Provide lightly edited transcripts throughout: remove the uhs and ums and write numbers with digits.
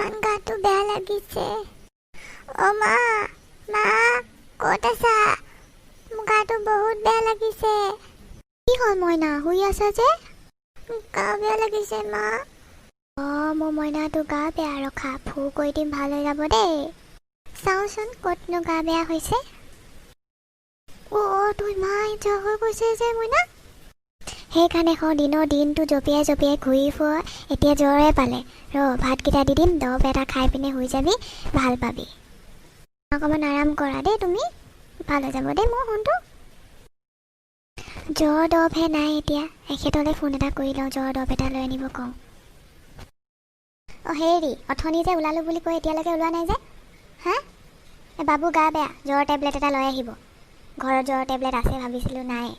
ইমান গাটো বেয়া লাগিছে। অ' মা, মা, ক'ত আছা? মোৰ গাটো বহুত বেয়া লাগিছে। কি হ'ল মইনা, শুই আছা যে? গা বেয়া লাগিছে মা। অঁ, মোৰ মইনাটো গা বেয়া। ৰখা, ফু কৰি দিম, ভাল হৈ যাব দেই। চাওঁচোন ক'তনো গা বেয়া হৈছে। অ' তোৰ ইমান জ্বৰ হৈ গৈছে যে মইনা। সেইকাৰণে কওঁ, দিনৰ দিনটো জঁপিয়াই জঁপিয়াই ঘূৰি ফুৰ, এতিয়া জ্বৰে পালে। ৰ, ভাতকেইটা দি দিম, দৰৱ এটা খাই পিনে শুই যাবি, ভাল পাবি। অকণমান আৰাম কৰা দেই তুমি, ভাল হৈ যাব দেই মোৰ সোণটো। জ্বৰ দৰৱহে নাই এতিয়া। এখেতলৈ ফোন এটা কৰি লওঁ, জ্বৰ দৰৱ এটা লৈ আনিব কওঁ। অঁ, হেৰি, অথনি যে ওলালোঁ বুলি কৈ এতিয়ালৈকে ওলোৱা নাই যে? হা, এই বাবু গা বেয়া, জ্বৰৰ টেবলেট এটা লৈ আহিব। ঘৰত জ্বৰৰ টেবলেট আছে ভাবিছিলোঁ, নাই।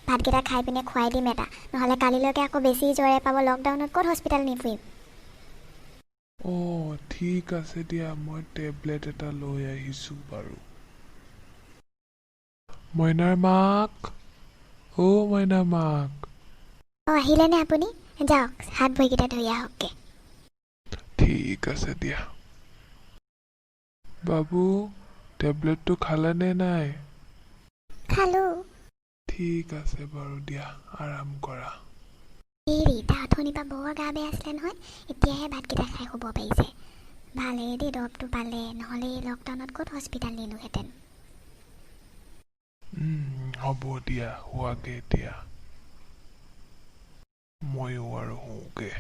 ভাতকেইটা খাই পিনে খুৱাই দিম এটা, নহ'লে কালিলৈকে আকৌ বেছি জ্বৰে পাব। লকডাউনত ক'ত হস্পিটেল নি ফুৰিম? অঁ, ঠিক আছে দিয়া, মই টেবলেট এটা লৈ আহিছোঁ বাৰু। মইনাৰ মাক, অ' মইনাৰ মাক। অঁ, আহিলেনে আপুনি? যাওক, হাত ভৰিকেইটা ধুই আহকগৈ। ঠিক আছে দিয়া। বাবু, টেবলেটটো খালানে নাই? খালোঁ। ঠিক আছে বাৰু দিয়া, আৰাম কৰা। হেৰি, তাৰ অথনিৰ পৰা বৰ গা বেয়া আছিলে নহয়, এতিয়াহে ভাতকেইটা খাই শুব পাৰিছে। ভালেই দেই দৰৱটো পালে, নহ'লে এই লকডাউনত ক'ত হস্পিটেল নিলোহেঁতেন। হ'ব দিয়া, শুৱাগে এতিয়া। ময়ো আৰু শুওঁগে।